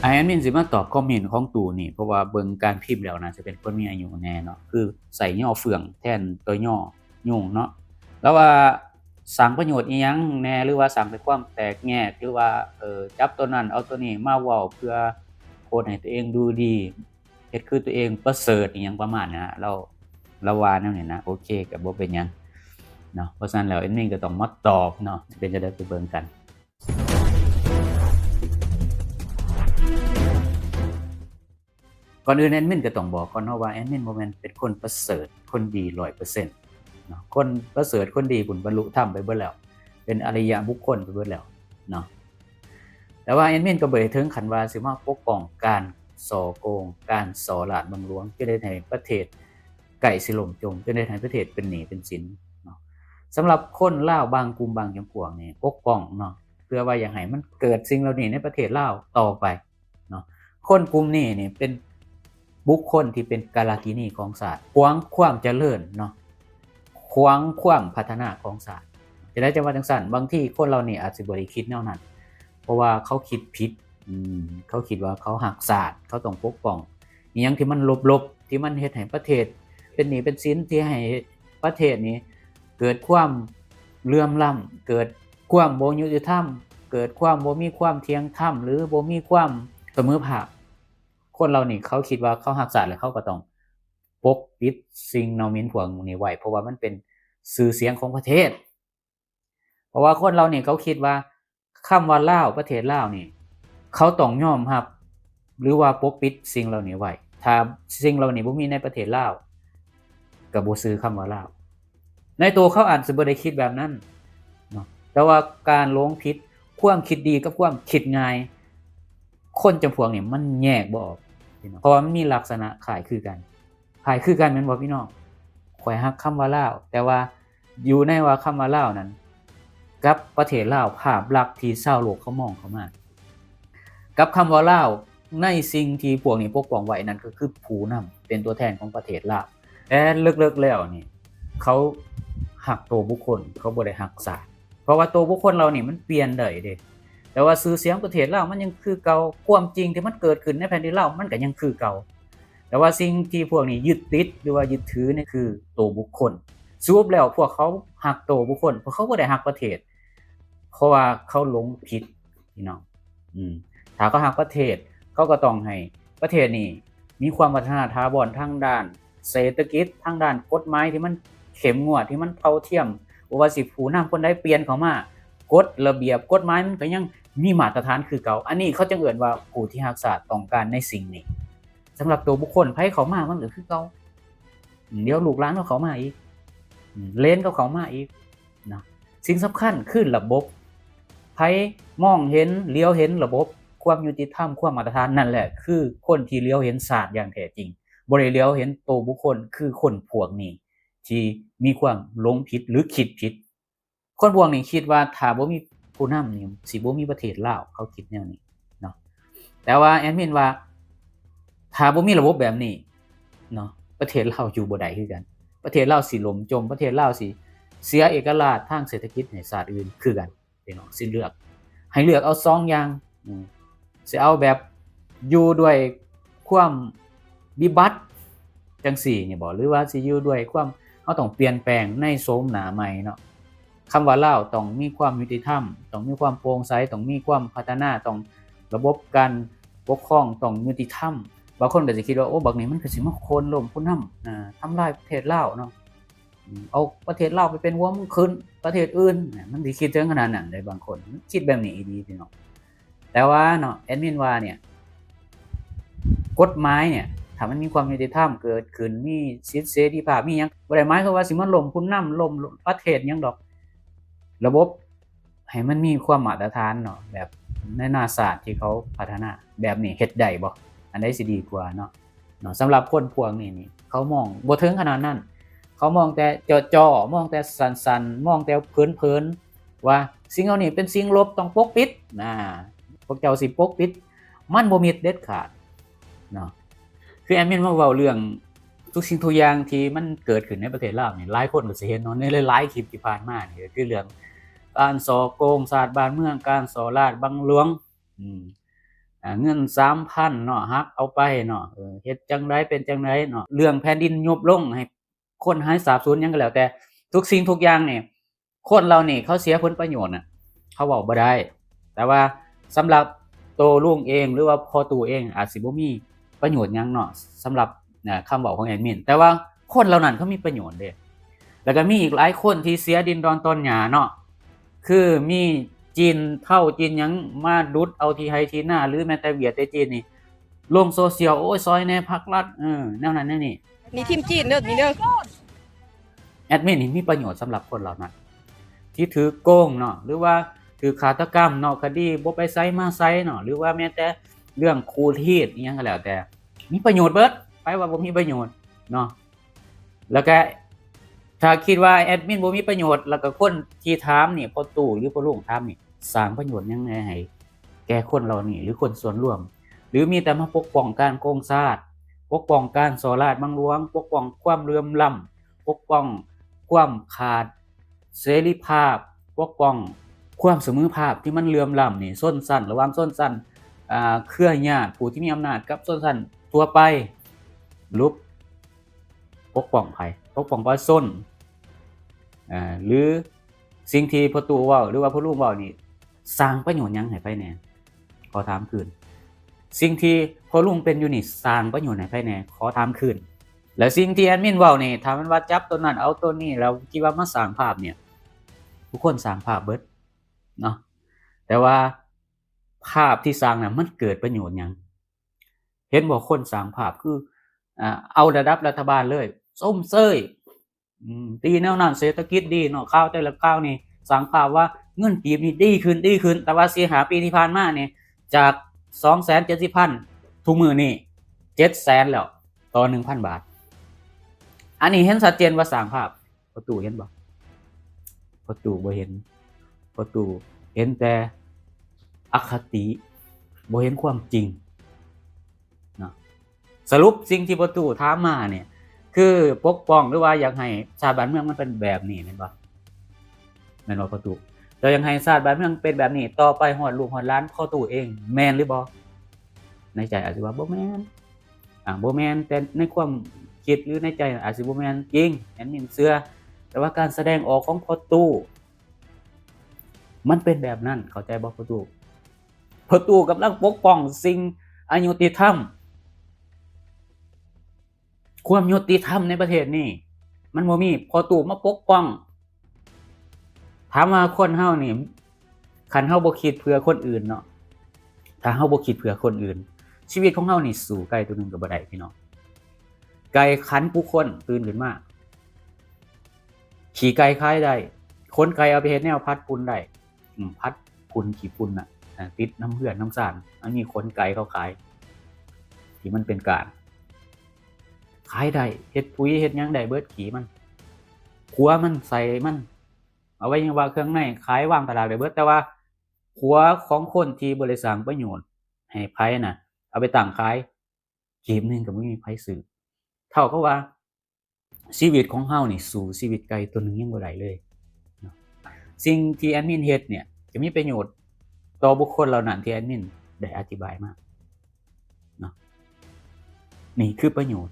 ອາ ແອດມິນຊິມາຕອບຄອມເມັນຂອງຕູ້ນີ້ ເພາະວ່າເບິ່ງການພິມແລ້ວໜ້າຈະເປັນຄົນມີອາຍຸແດ່ເນາະ ຄືໃຊ້ຍໍເຟື່ອງແທນຕົວຍໍຍຸງເນາະ. ລາວວ່າສ້າງປະໂຫຍດອີ່ຫຍັງແດ່ ຫຼືວ່າສ້າງແຕ່ຄວາມແຕກແຍກ ຫຼືວ່າ ເອີ ຈັບຕົວນັ້ນເອົາຕົວນີ້ມາເວົ້າເພື່ອໂພສໃຫ້ຕົວເອງດູດີ ເຮັດຄືຕົວເອງປະເສີດອີ່ຫຍັງປະມານນີ້ນະ ລາວ ລາວວ່າແນວນີ້ນະ. ໂອເຄ ກໍບໍ່ເປັນຫຍັງເນາະ. ເພາະສະນັ້ນແລ້ວແອດມິນກໍຕ້ອງມາຕອບເນາະ ເປັນຈັ່ງໃດໄປເບິ່ງກັນ. ກ່ອນອື່ນແອດມິນກໍຕ້ອງບອກກ່ອນເນາະວ່າ ແອດມິນບໍ່ແມ່ນເປັນຄົນປະເສີດ ຄົນດີຮ້ອຍເປີເຊັນເນາະ. ຄົນປະເສີດ ຄົນດີພຸ້ນບັນລຸທຳໄປເບິດແລ້ວ ເປັນອະລິຍະບຸກຄົນໄປເບິດແລ້ວເນາະ. ແຕ່ວ່າແອດມິນກໍບໍ່ໄດ້ເຖິງຂັ້ນວ່າຊິມາປົກປ້ອງການສໍ້ໂກງ ການສໍ້ລາດບັງຫຼວງ ຈະເຮັດໃຫ້ປະເທດໃກ້ຊິລົ້ມຈົມ ຈະເຮັດໃຫ້ປະເທດເປັນໜີ້ເປັນສິນເນາະ. ສຳລັບຄົນລາວບາງກຸ່ມບາງຈຳພວກນີ້ປົກປ້ອງເນາະ ເພື່ອວ່າຢາກໃຫ້ມັນເກີດສິ່ງເຫຼົ່ານີ້ໃນປະເທດລາວຕໍ່ໄປເນາະ. ຄົນກຸ່ມນີ້ນີ້ເປັນບຸກຄົນທີ່ເປັນກາລາກິນີຂອງຊາດ ຂວາງຄວາມຈະເລີນເນາະ ຂວາງຄວາມພັດທະນາຂອງຊາດ. ຈະໄດ້ຈັ່ງວ່າຈັ່ງຊັ້ນ ບາງທີຄົນເຫຼົ່ານີ້ອາດຊິບໍ່ໄດ້ຄິດແນວນັ້ນ ເພາະວ່າເຂົາຄິດຜິດ ອືມ ເຂົາຄິດວ່າເຂົາຮັກຊາດ ເຂົາຕ້ອງປົກປ້ອງອີ່ຫຍັງທີ່ມັນລົບໆ ທີ່ມັນເຮັດໃຫ້ປະເທດເປັນໜີ້ເປັນສິນ ທີ່ໃຫ້ປະເທດນີ້ເກີດຄວາມເຫຼື່ອມລ້ຳ ເກີດຄວາມບໍ່ຍຸຕິທຳ ເກີດຄວາມບໍ່ມີຄວາມທ່ຽງທຳ ຫຼື ບໍ່ມີຄວາມສະເໝີພາບ. ຄົນເຫຼົ່ານີ້ເຂົາຄິດວ່າເຂົາຮັກຊາດ ແລ້ວເຂົາກໍຕ້ອງປົກປິດສິ່ງເນົ່າເໝັນພວກນີ້ໄວ້ ເພາະວ່າມັນເປັນຊື່ສຽງຂອງປະເທດ. ເພາະວ່າຄົນເຫຼົ່ານີ້ເຂົາຄິດວ່າ ຄຳວ່າລາວ ປະເທດລາວນີ້ ເຂົາຕ້ອງຍອມຮັບ ຫຼືວ່າປົກປິດສິ່ງເຫຼົ່ານີ້ໄວ້. ຖ້າສິ່ງເຫຼົ່ານີ້ບໍ່ມີໃນປະເທດລາວ ກໍບໍ່ຊື່ຄຳວ່າລາວ. ໃນໂຕເຂົາອາດຈະບໍ່ໄດ້ຄິດແບບນັ້ນເນາະ ແຕ່ວ່າການຫຼົງຜິດ ຄວາມຄິດດີກັບຄວາມຄິດງ່າຍ ຄົນຈຳພວກນີ້ມັນແຍກບໍ່ອອກ ເພາະວ່າມັນມີລັກສະນະຄ້າຍຄືກັນ. ຄ້າຍຄືກັນແມ່ນບໍ່ພີ່ນ້ອງ? ຂ້ອຍຮັກຄຳວ່າລາວ ແຕ່ວ່າຢູ່ໃນວ່າຄຳວ່າລາວນັ້ນ ກັບປະເທດລາວ ພາບລັກທີ່ຊາວໂລກເຂົາມອງເຂົ້າມາ ກັບຄຳວ່າລາວ ໃນສິ່ງທີ່ພວກນີ້ປົກປ້ອງໄວ້ນັ້ນ ກໍຄືຜູ້ນຳເປັນຕົວແທນຂອງປະເທດລາວ. ແຕ່ເລິກໆແລ້ວນີ້ ເຂົາຮັກໂຕບຸກຄົນ ເຂົາບໍ່ໄດ້ຮັກຊາດ ເພາະວ່າໂຕບຸກຄົນເຫຼົ່ານີ້ມັນປ່ຽນໄດ້ເດ້ ແຕ່ວ່າຊື່ສຽງປະເທດລາວມັນຍັງຄືເກົ່າ ຄວາມຈິງທີ່ມັນເກີດຂຶ້ນໃນແຜ່ນດິນລາວມັນກໍຍັງຄືເກົ່າ. ແຕ່ວ່າສິ່ງທີ່ພວກນີ້ຍຶດຕິດ ຫຼືວ່າຍຶດຖືນີ້ຄືໂຕບຸກຄົນ. ສະຫຼຸບແລ້ວພວກເຂົາຮັກໂຕບຸກຄົນ ພວກເຂົາບໍ່ໄດ້ຮັກປະເທດ ເພາະວ່າເຂົາຫຼົງຜິດ ພີ່ນ້ອງ. ອືມ ຖ້າເຂົາຮັກປະເທດ ເຂົາກໍຕ້ອງໃຫ້ປະເທດນີ້ມີຄວາມພັດທະນາຖາວອນທາງດ້ານເສດຖະກິດ ທາງດ້ານກົດໝາຍທີ່ມັນເຂັ້ມງວດ ທີ່ມັນເທົ່າທຽມ. ບໍ່ວ່າຊິຜູ້ນຳຄົນໃດປ່ຽນເຂົ້າມາ ກົດລະບຽບກົດໝາຍມັນກໍຍັງມີມາດຕະຖານຄືເກົ່າ. ອັນນີ້ເຂົາຈຶ່ງເອີ້ນວ່າຜູ້ທີ່ຮັກຊາດຕ້ອງການໃນສິ່ງນີ້. ສຳລັບໂຕບຸກຄົນ ໃຜເຂົ້າມາມັນກໍຄືເກົ່າ. ດຽວລູກຫຼານກໍເຂົ້າມາອີກ ເລນກໍເຂົ້າມາອີກເນາະ. ສິ່ງສຳຄັນຄືລະບົບ. ໃຜມອງເຫັນ ຫຼຽວເຫັນລະບົບ ຄວາມຍຸຕິທຳ ຄວາມມາດຕະຖານ ນັ້ນແຫຼະຄືຄົນທີ່ຫຼຽວເຫັນຊາດຢ່າງແທ້ຈິງ ບໍ່ໄດ້ຫຼຽວເຫັນໂຕບຸກຄົນ ຄືຄົນພວກນີ້ທີ່ມີຄວາມຫຼົງຜິດ ຫຼື ຄິດຜິດ. ຄົນພວກນີ້ຄິດວ່າຖ້າບໍ່ມີຜູ້ນຳນີ້ ຊິບໍ່ມີປະເທດລາວ ເຂົາຄິດແນວນີ້ເນາະ. ແຕ່ວ່າແອດມິນວ່າ ຖ້າບໍ່ມີລະບົບແບບນີ້ເນາະ ປະເທດລາວຢູ່ບໍ່ໄດ້ຄືກັນ. ປະເທດລາວຊິລົ້ມຈົມ ປະເທດລາວຊິເສຍເອກະລາດທາງເສດຖະກິດໃຫ້ຊາດອື່ນຄືກັນ. ພີ່ນ້ອງ ຊິເລືອກ ໃຫ້ເລືອກເອົາສອງຢ່າງ ອືມ ຊິເອົາແບບຢູ່ດ້ວຍຄວາມວິບັດຈັ່ງຊີ້ນີ້ບໍ່ ຫຼືວ່າຊິຢູ່ດ້ວຍຄວາມ ເຮົາຕ້ອງປ່ຽນແປງໃນໂສມໜ້າໃໝ່ເນາະ. ຄຳວ່າລາວຕ້ອງມີຄວາມຍຸຕິທຳ ຕ້ອງມີຄວາມໂປ່ງໃສ ຕ້ອງມີຄວາມພັດທະນາ ຕ້ອງ ລະບົບການປົກຄອງຕ້ອງຍຸຕິທຳ. ບາງຄົນກໍຊິຄິດວ່າ ໂອ້ ບັກນີ້ມັນກໍຊິມາໂຄ່ນລົ້ມຜູ້ນຳ ອາ ທຳລາຍປະເທດລາວເນາະ. ອືມ ເອົາປະເທດລາວໄປເປັນຫົວເມືອງຂຶ້ນປະເທດອື່ນ ມັນຊິຄິດເຖິງຂະໜາດນັ້ນເດ້ ບາງຄົນ ມັນຄິດແບບນີ້ອີ່ຫຼີພີ່ນ້ອງ. ແຕ່ວ່າເນາະ ແອດມິນວ່າເນຍ ກົດໝາຍເນຍ ຖ້າມັນມີຄວາມຍຸຕິທຳເກີດຂຶ້ນ ມີສິດເສລີພາບ ມີຫຍັງ ບໍ່ໄດ້ໝາຍຄວາມວ່າຊິມາລົ້ມຜູ້ນຳ ລົ້ມປະເທດຫຍັງດອກ. ລະບົບ ໃຫ້ມັນມີຄວາມມາດຕະຖານເນາະ ແບບນານາຊາດທີ່ເຂົາພັດທະນາ ແບບນີ້ເຮັດໄດ້ບໍ່? ອັນໃດຊິດີກວ່າເນາະ? ເນາະ ສຳລັບຄົນພວກນີ້ນີ້ ເຂົາມອງບໍ່ເຖິງຂະໜາດນັ້ນ ເຂົາມອງແຕ່ເຈາະໆ ມອງແຕ່ສັ້ນໆ ມອງແຕ່ເຜິນໆ ວ່າສິ່ງເຫຼົ່ານີ້ເປັນສິ່ງລົບ ຕ້ອງປົກປິດນະ ພວກເຈົ້າຊິປົກປິດ ມັນບໍ່ມິດເດັດຂາດເນາະ. ຄືແອດມິນມາເວົ້າເລື່ອງທຸກສິ່ງທຸກຢ່າງທີ່ມັນເກີດຂຶ້ນໃນປະເທດລາວນີ້ ຫຼາຍຄົນກໍຊິເຫັນເນາະ ໃນຫຼາຍໆຄລິບທີ່ຜ່ານມານີ້ ກໍຄືເລື່ອງການສໍ້ໂກງຊາດບ້ານເມືອງ ການສໍ້ລາດບັງຫຼວງ ອືມ ອ່າ ເງິນສາມພັນເນາະ ຫັກເອົາໄປເນາະ ເອີ ເຮັດຈັ່ງໃດເປັນຈັ່ງໃດເນາະ ເລື່ອງແຜ່ນດິນຍຸບລົງໃຫ້ຄົນຫາຍສາບສູນຫຍັງກໍແລ້ວແຕ່ ທຸກສິ່ງທຸກຢ່າງນີ້ ຄົນເຫຼົ່ານີ້ເຂົາເສຍຜົນປະໂຫຍດນະ ເຂົາເວົ້າບໍ່ໄດ້. ແຕ່ວ່າສຳລັບໂຕລຸງເອງ ຫຼືວ່າພໍ່ຕູ້ເອງ ອາດຊິບໍ່ມີປະໂຫຍດຫຍັງເນາະ ສຳລັບ ນະ ຄຳເວົ້າຂອງແອດມິນ ແຕ່ວ່າຄົນເຫຼົ່ານັ້ນເຂົາມີປະໂຫຍດເດ້. ແລ້ວກໍມີອີກຫຼາຍຄົນທີ່ເສຍດິນດອນຕອນຫຍ້າເນາະ ຄືມີຈີນເທົາຈີນຫຍັງມາດຸດເອົາທີ່ໄຮ່ທີ່ນາ ຫຼືແມ່ນແຕ່ຫວຽດແຕ່ຈີນນີ້ ລົງໂຊຊຽວ ໂອ້ຍ ຊ່ອຍແດ່ ພັກລັດ ເອີ ແນວນັ້ນແນວນີ້. ມີທີມຈີນເດີ ມີເດີ. ແອດມິນນີ້ມີປະໂຫຍດສຳລັບຄົນເຫຼົ່ານັ້ນ ທີ່ຖືກໂກງເນາະ ຫຼືວ່າຖືກຄາດຕະກຳເນາະ ຄະດີບໍ່ໄປໃສມາໃສເນາະ ຫຼືວ່າແມ່ນແຕ່ເລື່ອງຂູດຮີດອີ່ຫຍັງກໍແລ້ວແຕ່ ມີປະໂຫຍດເບິດ ໃຜວ່າບໍ່ມີປະໂຫຍດເນາະ. ແລ້ວກະຖ້າຄິດວ່າແອດມິນບໍ່ມີປະໂຫຍດ ແລ້ວກະຄົນທີ່ຖາມນີ້ ພໍ່ຕູ້ ຫຼືພໍ່ລຸງຖາມນີ້ ສ້າງປະໂຫຍດຫຍັງແດ່ໃຫ້ແກ່ຄົນເຫຼົ່ານີ້ ຫຼືຄົນສ່ວນລວມ ຫຼືມີແຕ່ມາປົກປ້ອງການໂກງຊາດ, ປົກປ້ອງການສໍ້ລາດບັງຫຼວງ, ປົກປ້ອງຄວາມເຫຼື່ອມລ້ຳ, ປົກປ້ອງຄວາມຂາດເສລີພາບ, ປົກປ້ອງຄວາມສະເໝີພາບທີ່ມັນເຫຼື່ອມລ້ຳນີ້ ຊົນຊັ້ນ ລະຫວ່າງຊົນຊັ້ນ ອ່າ ເຄືອຍາດຜູ້ທີ່ມີອຳນາດກັບຊົນຊັ້ນທົ່ວໄປ ຫຼື ປົກປ້ອງໃຜ? ປົກປ້ອງປະຊາຊົນ ເອີ ຫຼື ສິ່ງທີ່ພໍ່ຕູ້ເວົ້າ ຫຼືວ່າພໍ່ລຸງເວົ້ານີ້ ສ້າງປະໂຫຍດຫຍັງໃຫ້ໃຜແດ່? ຂໍຖາມຄືນ. ສິ່ງທີ່ພໍ່ລຸງເປັນຢູ່ນີ້ ສ້າງປະໂຫຍດໃຫ້ໃຜແດ່? ຂໍຖາມຄືນ. ແລະ ສິ່ງທີ່ແອດມິນເວົ້ານີ້ ຖ້າແມ່ນວ່າຈັບໂຕນັ້ນເອົາໂຕນີ້ ແລ້ວຄິດວ່າມາສ້າງພາບນີ້ ທຸກຄົນສ້າງພາບເບິດເນາະ ແຕ່ວ່າພາບທີ່ສ້າງນັ້ນ ມັນເກີດປະໂຫຍດຫຍັງ? ເຫັນບໍ່ ຄົນສ້າງພາບຄື ອ່າ ເອົາລະດັບລັດຖະບານເລີຍ ຊົມເຊີຍ ອືມ ດີແນວນັ້ນ ເສດຖະກິດດີເນາະ ຂ່າວແຕ່ລະຂ່າວນີ້ສ້າງພາບວ່າເງິນກີບນີ້ດີຂຶ້ນ ດີຂຶ້ນ ແຕ່ວ່າສີ່ຫ້າປີທີ່ຜ່ານມານີ້ ຈາກສອງແສນເຈັດສິບພັນ ທຸກມື້ນີ້ເຈັດແສນແລ້ວ ຕໍ່ໜຶ່ງພັນບາດ. ອັນນີ້ເຫັນຊັດເຈນວ່າສ້າງພາບ. ພໍ່ຕູ້ເຫັນບໍ່? ພໍ່ຕູ້ບໍ່ເຫັນ. ພໍ່ຕູ້ເຫັນແຕ່ອະຄະຕິ ບໍ່ເຫັນຄວາມຈິງເນາະ. ສະຫຼຸບສິ່ງທີ່ພໍ່ຕູ້ຖາມມານີ້ ຄືປົກປ້ອງ ຫຼືວ່າຢາກໃຫ້ຊາດບ້ານເມືອງມັນເປັນແບບນີ້ແມ່ນບໍ່? ແມ່ນບໍ່ພໍ່ຕູ້? ເຈົ້າຢາກໃຫ້ຊາດບ້ານເມືອງເປັນແບບນີ້ຕໍ່ໄປຮອດລູກຮອດຫຼານພໍ່ຕູ້ເອງ ແມ່ນຫຼືບໍ່? ໃນໃຈອາດຊິວ່າບໍ່ແມ່ນ ອ່າ ບໍ່ແມ່ນ ແຕ່ໃນຄວາມຄິດ ຫຼື ໃນໃຈອາດຊິບໍ່ແມ່ນຈິງ ແອດມິນເຊື່ອ ແຕ່ວ່າການສະແດງອອກຂອງພໍ່ຕູ້ມັນເປັນແບບນັ້ນ ເຂົ້າໃຈບໍ່ພໍ່ຕູ້? ພໍ່ຕູ້ກຳລັງປົກປ້ອງສິ່ງອະຍຸຕິທຳ ຄວາມຍຸຕິທຳໃນປະເທດນີ້ມັນບໍ່ມີ ພໍ່ຕູ້ມາປົກປ້ອງ. ຖາມວ່າຄົນເຮົານີ້ ຄັນເຮົາບໍ່ຄິດເພື່ອຄົນອື່ນເນາະ ຖ້າເຮົາບໍ່ຄິດເພື່ອຄົນອື່ນ ຊີວິດຂອງເຮົານີ້ສູ້ໄກ່ໂຕໜຶ່ງກໍບໍ່ໄດ້ພີ່ນ້ອງ. ໄກ່ຂັນປຸຄົນຕື່ນຂຶ້ນມາ ຂີ້ໄກ່ຂາຍໄດ້ ຂົນໄກ່ເອົາໄປເຮັດແນວຜັດຝຸ່ນໄດ້ ອືມ ຜັດຝຸ່ນ ຂີ້ຝຸ່ນນະ ຕິດນຳເຮືອນນຳຊານ ມັນມີຂົນໄກ່ເຂົາຂາຍ ທີ່ມັນເປັນການ ຂາຍໄດ້ ເຮັດປຸຍເຮັດຫຍັງໄດ້ເບິດ ຂີ້ມັນ ຂົວມັນ ໄສ້ມັນ ອະໄວຍະວະເຄື່ອງໃນ ຂາຍວາງຕະຫຼາດໄດ້ເບິດ. ແຕ່ວ່າຂົວຂອງຄົນທີ່ບໍ່ໄດ້ສ້າງປະໂຫຍດໃຫ້ໃຜນະ ເອົາໄປຕັ້ງຂາຍ ກີບໜຶ່ງກໍບໍ່ມີໃຜຊື້. ເທົ່າກັບວ່າຊີວິດຂອງເຮົານີ້ສູ້ຊີວິດໄກ່ຕົວໜຶ່ງຍັງບໍ່ໄດ້ເລີຍເນາະ. ສິ່ງທີ່ແອດມິນເຮັດເນີ້ຍ ຈະມີປະໂຫຍດຕໍ່ບຸກຄົນເຫຼົ່ານັ້ນທີ່ແອດມິນໄດ້ອະທິບາຍມາເນາະ. ນີ້ຄືປະໂຫຍດ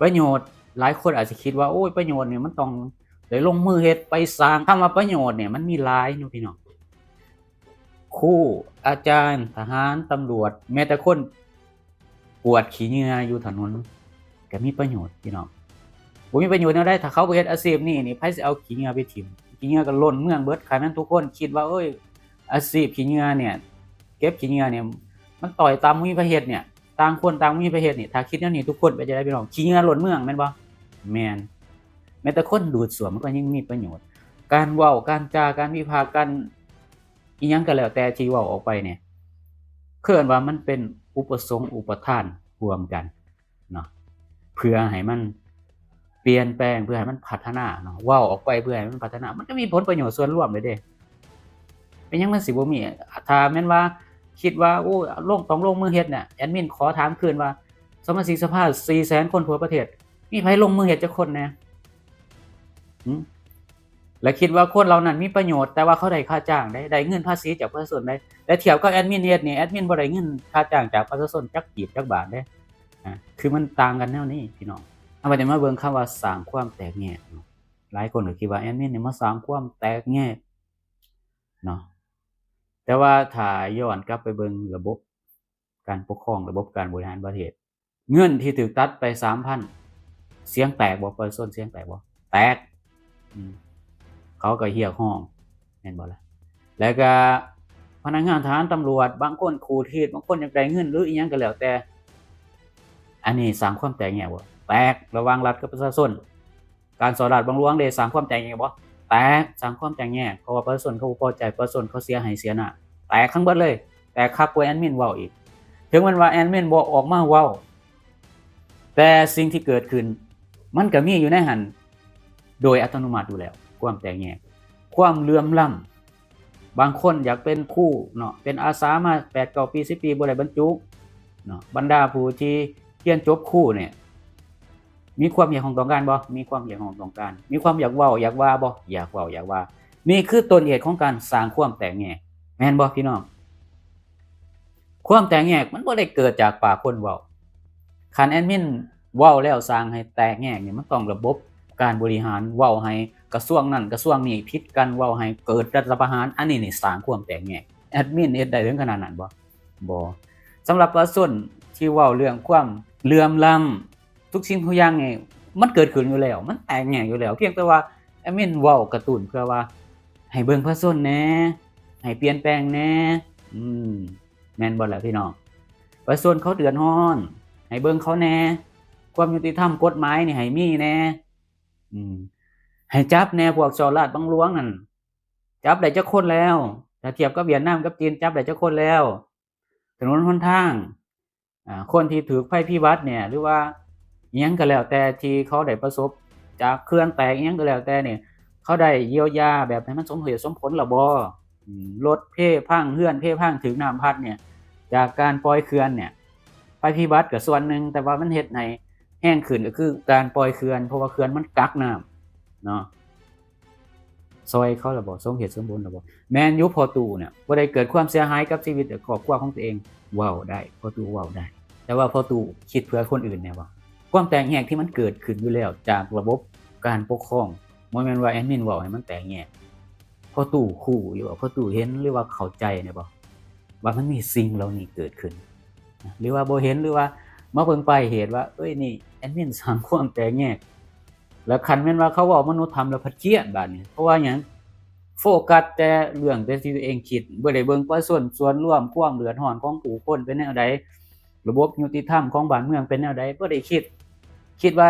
ປະໂຫຍດ ຫຼາຍຄົນອາດຈະຄິດວ່າ ໂອ້ຍ ປະໂຫຍດນີ້ມັນຕ້ອງໄດ້ລົງມືເຮັດໄປສ້າງ. ຄຳວ່າປະໂຫຍດນີ້ມັນມີຫຼາຍເນາະພີ່ນ້ອງ. ຄູ ອາຈານ ທະຫານ ຕຳຫຼວດ ແມ້ແຕ່ຄົນກວາດຂີ້ເຫຍື້ອຢູ່ຖະໜົນ ກໍມີປະໂຫຍດພີ່ນ້ອງ. ບໍ່ມີປະໂຫຍດແນວໃດ ຖ້າເຂົາບໍ່ເຮັດອາຊີບນີ້ນີ້ ໃຜຊິເອົາຂີ້ເຫຍື້ອໄປຖິ້ມ? ຂີ້ເຫຍື້ອກໍລົ້ນເມືອງເບິດ. ຄັນແມ່ນທຸກຄົນຄິດວ່າ ເອີຍ ອາຊີບຂີ້ເຫຍື້ອນີ້ ເກັບຂີ້ເຫຍື້ອນີ້ ມັນຕ້ອຍຕ່ຳ ບໍ່ມີໃຜເຮັດນີ້ ຕ່າງຄົນຕ່າງບໍ່ມີໃຜເຮັດນີ້ ຖ້າຄິດແນວນີ້ທຸກຄົນເປັນຈັ່ງໃດພີ່ນ້ອງ? ຂີ້ເຫຍື້ອລົ້ນເມືອງແມ່ນບໍ່? ແມ່ນ. ແມ້ແຕ່ຄົນດູດສ້ວມມັນກໍຍັງມີປະໂຫຍດ. ການເວົ້າ ການຈາ ການວິພາກ ການ ອີ່ຫຍັງກໍແລ້ວແຕ່ທີ່ເວົ້າອອກໄປນີ້ ເອີ້ນວ່າມັນເປັນອຸປະສົງອຸປະທານຮ່ວມກັນເນາະ ເພື່ອໃຫ້ມັນປ່ຽນແປງ ເພື່ອໃຫ້ມັນພັດທະນາເນາະ ເວົ້າອອກໄປເພື່ອໃຫ້ມັນພັດທະນາ ມັນກໍມີຜົນປະໂຫຍດສ່ວນລວມເລີຍເດ້. ເປັນຫຍັງມັນຊິບໍ່ມີ? ຖ້າແມ່ນວ່າຄິດວ່າ ໂອ້ ລົງ ຕ້ອງລົງມືເຮັດເນຍ ແອດມິນຂໍຖາມຄືນວ່າ ສະມາຊິກສະພາສີ່ແສນຄົນທົ່ວປະເທດ ມີໃຜລົງມືເຮັດຈັກຄົນແດ່? ຫື? ແລະຄິດວ່າຄົນເຫຼົ່ານັ້ນມີປະໂຫຍດ, ແຕ່ວ່າເຂົາໄດ້ຄ່າຈ້າງເດ້, ໄດ້ເງິນພາສີຈາກປະຊາຊົນເດ້. ແຕ່ທຽບກັບແອດມິນເຮັດນີ້, ແອດມິນບໍ່ໄດ້ເງິນຄ່າຈ້າງຈາກປະຊາຊົນຈັກກີບຈັກບາດເດ້. ອ່າ ຄືມັນຕ່າງກັນແນວນີ້ພີ່ນ້ອງ. ເຮົາກໍຈະມາເບິ່ງຄຳວ່າສ້າງຄວາມແຕກແຍກເນາະ. ຫຼາຍຄົນກໍຄິດວ່າແອດມິນນີ້ມາສ້າງຄວາມແຕກແຍກເນາະ, ແຕ່ວ່າຖ້າຍ້ອນກັບໄປເບິ່ງລະບົບການປົກຄອງ, ລະບົບການບໍລິຫານປະເທດ, ເງິນທີ່ຖືກຕັດໄປສາມພັນ ສຽງແຕກບໍ່? ປະຊາຊົນສຽງແຕກບໍ່? ແຕກ. ອືມ ເຂົາກໍຮຽກຮ້ອງ ແມ່ນບໍ່ລະ? ແລ້ວກໍພະນັກງານທະຫານ, ຕຳຫຼວດ, ບາງຄົນຂູດຮີດ, ບາງຄົນຢາກໄດ້ເງິນ ຫຼື ອີ່ຫຍັງກໍແລ້ວແຕ່. ອັນນີ້ສ້າງຄວາມແຕກແຍກບໍ່? ແຕກ ລະຫວ່າງລັດກັບປະຊາຊົນ. ການສໍ້ລາດບັງຫຼວງເດ້ ສ້າງຄວາມແຕກແຍກບໍ່? ແຕກ, ສ້າງຄວາມແຕກແຍກ, ເພາະວ່າປະຊາຊົນເຂົາບໍ່ພໍໃຈ, ປະຊາຊົນເຂົາເສຍໃຫ້ເສຍໜ້າ, ແຕກທັງເບິດເລີຍ, ແຕກຄັກກວ່າແອດມິນເວົ້າອີກ. ເຖິງແມ່ນວ່າແອດມິນບໍ່ອອກມາເວົ້າ, ແຕ່ສິ່ງທີ່ເກີດຂຶ້ນ ມັນກໍມີຢູ່ໃນຫັ້ນໂດຍອັດຕະໂນມັດຢູ່ແລ້ວ, ຄວາມແຕກແຍກ, ຄວາມເຫຼື່ອມລ້ຳ. ບາງຄົນຢາກເປັນຄູເນາະ, ເປັນອາສາມາແປດເກົ້າປີ ສິບປີ ບໍ່ໄດ້ບັນຈຸເນາະ. ບັນດາຜູ້ທີ່ຮຽນຈົບຄູນີ້ ມີຄວາມຮຽກຮ້ອງຕ້ອງການບໍ່? ມີຄວາມຮຽກຮ້ອງຕ້ອງການ. ມີຄວາມຢາກເວົ້າຢາກວ່າບໍ່? ຢາກເວົ້າຢາກວ່າ. ນີ້ຄືຕົ້ນເຫດຂອງການສ້າງຄວາມແຕກແຍກ, ແມ່ນບໍ່ພີ່ນ້ອງ? ຄວາມແຕກແຍກມັນບໍ່ໄດ້ເກີດຈາກປາກຄົນເວົ້າ. ຄັນແອດມິນເວົ້າແລ້ວສ້າງໃຫ້ແຕກແຍກນີ້ ມັນຕ້ອງລະບົບການບໍລິຫານ, ເວົ້າໃຫ້ກະຊວງນັ້ນກະຊວງນີ້ຜິດກັນ, ເວົ້າໃຫ້ເກີດລັດຖະປະຫານ, ອັນນີ້ນີ້ສ້າງຄວາມແຕກແຍກ. ແອດມິນເຮັດໄດ້ເຖິງຂະໜາດນັ້ນບໍ່? ບໍ່. ສຳລັບປະຊາຊົນທີ່ເວົ້າເລື່ອງຄວາມເຫຼື່ອມລ້ຳ, ທຸກສິ່ງທຸກຢ່າງນີ້ມັນເກີດຂຶ້ນຢູ່ແລ້ວ, ມັນແຕກແຍກຢູ່ແລ້ວ, ພຽງແຕ່ວ່າແອດມິນເວົ້າກະຕຸ້ນເພື່ອວ່າໃຫ້ເບິ່ງປະຊາຊົນແດ່, ໃຫ້ປ່ຽນແປງແດ່. ອືມ ແມ່ນບໍ່ລະພີ່ນ້ອງ? ປະຊາຊົນເຂົາເດືອດຮ້ອນ, ໃຫ້ເບິ່ງເຂົາແດ່, ຄວາມຍຸຕິທຳກົດໝາຍນີ້ໃຫ້ມີແດ່. ອືມ ໃຫ້ຈັບແດ່ ພວກສໍ້ລາດບັງຫຼວງນັ້ນ, ຈັບໄດ້ຈັກຄົນແລ້ວ? ຖ້າທຽບກັບຫວຽດນາມກັບຈີນ ຈັບໄດ້ຈັກຄົນແລ້ວ? ຖະໜົນຫົນທາງ, ອາ ຄົນທີ່ຖືກໄພພິບັດເນຍ ຫຼືວ່າອີ່ຫຍັງກໍແລ້ວແຕ່ ທີ່ເຂົາໄດ້ປະສົບຈາກເຂື່ອນແຕກ ອີ່ຫຍັງກໍແລ້ວແຕ່ນີ້ ເຂົາໄດ້ຢຽວຢາແບບໃຫ້ມັນສົມເຫດສົມຜົນແລ້ວບໍ່? ອືມ ລົດເພພັງ ເຮືອນເພພັງ ຖືກນ້ຳພັດເນຍ ຈາກການປ່ອຍເຂື່ອນເນຍ. ໄພພິບັດກໍສ່ວນໜຶ່ງ, ແຕ່ວ່າມັນເຮັດໃຫ້ແຮງຂຶ້ນກໍຄືການປ່ອຍເຂື່ອນ, ເພາະວ່າເຂື່ອນມັນກັກນ້ຳເນາະ. ຊ່ອຍເຂົາລະບໍ່? ສົມເຫດສົມຜົນລະບໍ່? ແມ່ນຢູ່ ພໍ່ຕູ້ເນຍບໍ່ໄດ້ເກີດຄວາມເສຍຫາຍກັບຊີວິດ ແລະ ຄອບຄົວຂອງຕົວເອງ, ເວົ້າໄດ້, ພໍ່ຕູ້ເວົ້າໄດ້. ແຕ່ວ່າພໍ່ຕູ້ຄິດເພື່ອຄົນອື່ນແດ່ບໍ່? ຄວາມແຕກແຍກທີ່ມັນເກີດຂຶ້ນຢູ່ແລ້ວຈາກລະບົບການປົກຄອງ, ບໍ່ແມ່ນວ່າແອດມິນເວົ້າໃຫ້ມັນແຕກແຍກ. ພໍ່ຕູ້ຮູ້ຢູ່ບໍ່? ພໍ່ຕູ້ເຫັນ ຫຼືວ່າເຂົ້າໃຈແດ່ບໍ່? ວ່າມັນມີສິ່ງເຫຼົ່ານີ້ເກີດຂຶ້ນ ຫຼືວ່າບໍ່ເຫັນ ຫຼືວ່າມາເບິ່ງປາຍເຫດວ່າ ເອີຍ ນີ້ແອດມິນສ້າງຄວາມແຕກແຍກ. ແລ້ວຄັນແມ່ນວ່າເຂົາເວົ້າມະນຸດທຳແລ້ວພັດຄຽດບາດນີ້. ເພາະວ່າຫຍັງ? ໂຟກັສແຕ່ເລື່ອງແຕ່ທີ່ຕົວເອງຄິດ, ບໍ່ໄດ້ເບິ່ງປະຊາຊົນສ່ວນລວມ, ຄວາມເດືອດຮ້ອນຂອງຜູ້ຄົນເປັນແນວໃດ, ລະບົບຍຸຕິທຳຂອງບ້ານເມືອງເປັນແນວໃດ, ບໍ່ໄດ້ຄິດ, ຄິດວ່າ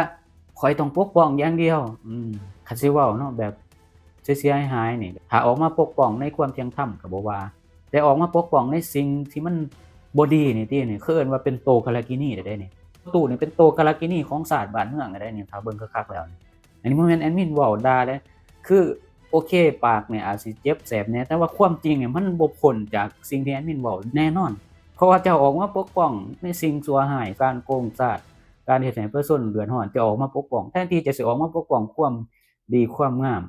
ຂ້ອຍຕ້ອງປົກປ້ອງຢ່າງດຽວ. ອືມ ຄັນຊິເວົ້າເນາະ ແບບເສຍໆຫາຍໆນີ້ ຖ້າອອກມາປົກປ້ອງໃນຄວາມທ່ຽງທຳກໍບໍ່ວ່າ, ແຕ່ອອກມາປົກປ້ອງໃນສິ່ງທີ່ມັນບໍ່ດີນີ້ຕິ, ນີ້ເຂົາເອີ້ນວ່າເປັນໂຕກາລະກິນີໄດ້ເດ້ນີ້. ຕູ້ນີ້ເປັນໂຕກາລະກິນີຂອງຊາດບ້ານເມືອງໄດ້ນີ້, ຖ້າເບິ່ງຄັກໆແລ້ວນີ້. ອັນນີ້ບໍ່ແມ່ນແອດມິນເວົ້າດ່າເດ້, ຄື ໂອເຄ ປາກນີ້ອາດຊິເຈັບແສບແດ່, ແຕ່ວ່າຄວາມຈິງນີ້ມັນບໍ່ພົ້ນຈາກສິ່ງທີ່ແອດມິນເວົ້າແນ່ນອນ. ເພາະວ່າເຈົ້າອອກມາປົກປ້ອງໃນສິ່ງຊົ່ວຮ້າຍ, ການໂກງຊາດ, ການເຮັດໃຫ້ປະຊາຊົນເດືອດຮ້ອນ, ເຈົ້າອອກມາປົກປ້ອງ, ແທນທີ່ເຈົ້າຊິອອກມາປົກປ້ອງຄວາມດີຄວາມງາມ,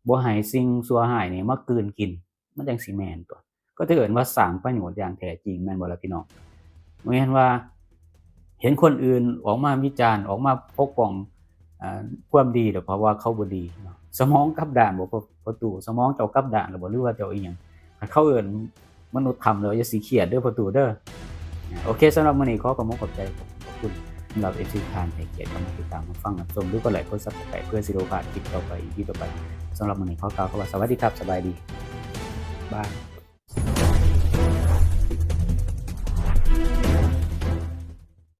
ບໍ່ໃຫ້ສິ່ງຊົ່ວຮ້າຍນີ້ມາກືນກິນ, ມັນຈັ່ງຊິແມ່ນຕົວະ. ກໍຈະເອີ້ນວ່າສ້າງປະໂຫຍດຢ່າງແທ້ຈິງ, ແມ່ນບໍ່ລະພີ່ນ້ອງ? ບໍ່ແມ່ນວ່າເຫັນຄົນອື່ນອອກມາວິຈານ, ອອກມາປົກປ້ອງ ອາ ຄວາມດີ ແລ້ວເພາະວ່າເຂົາບໍ່ດີເນາະ. ສະໝອງກັບດ້ານບໍ່ ພໍ່ຕູ້? ສະໝອງເຈົ້າກັບດ້ານແລ້ວບໍ່ ຫຼືວ່າເຈົ້າອີ່ຫຍັງ? ຄັນເຂົາເອີ້ນມະນຸດທຳແລ້ວ ຢ່າຊິຄຽດເດີພໍ່ຕູ້ເດີ. ໂອເຄ ສຳລັບມື້ນີ້ຂໍຂອບອົກຂອບໃຈ ຂອບຄຸນສຳລັບເອັຟຊີທ່ານໃຫ້ກຽດເຂົ້າມາຕິດຕາມຮັບຟັງຮັບຊົມ ຫຼືກົດໄລກົດຊັບສະໄຄຣບ ເພື່ອຊິບໍ່ພາດຄລິບຕໍ່ໄປ ອີພີຕໍ່ໄປ. ສຳລັບມື້ນີ້ຂໍກ່າວຄຳວ່າສະຫວັດດີຄັບ ສະບາຍດີ ບາຍ.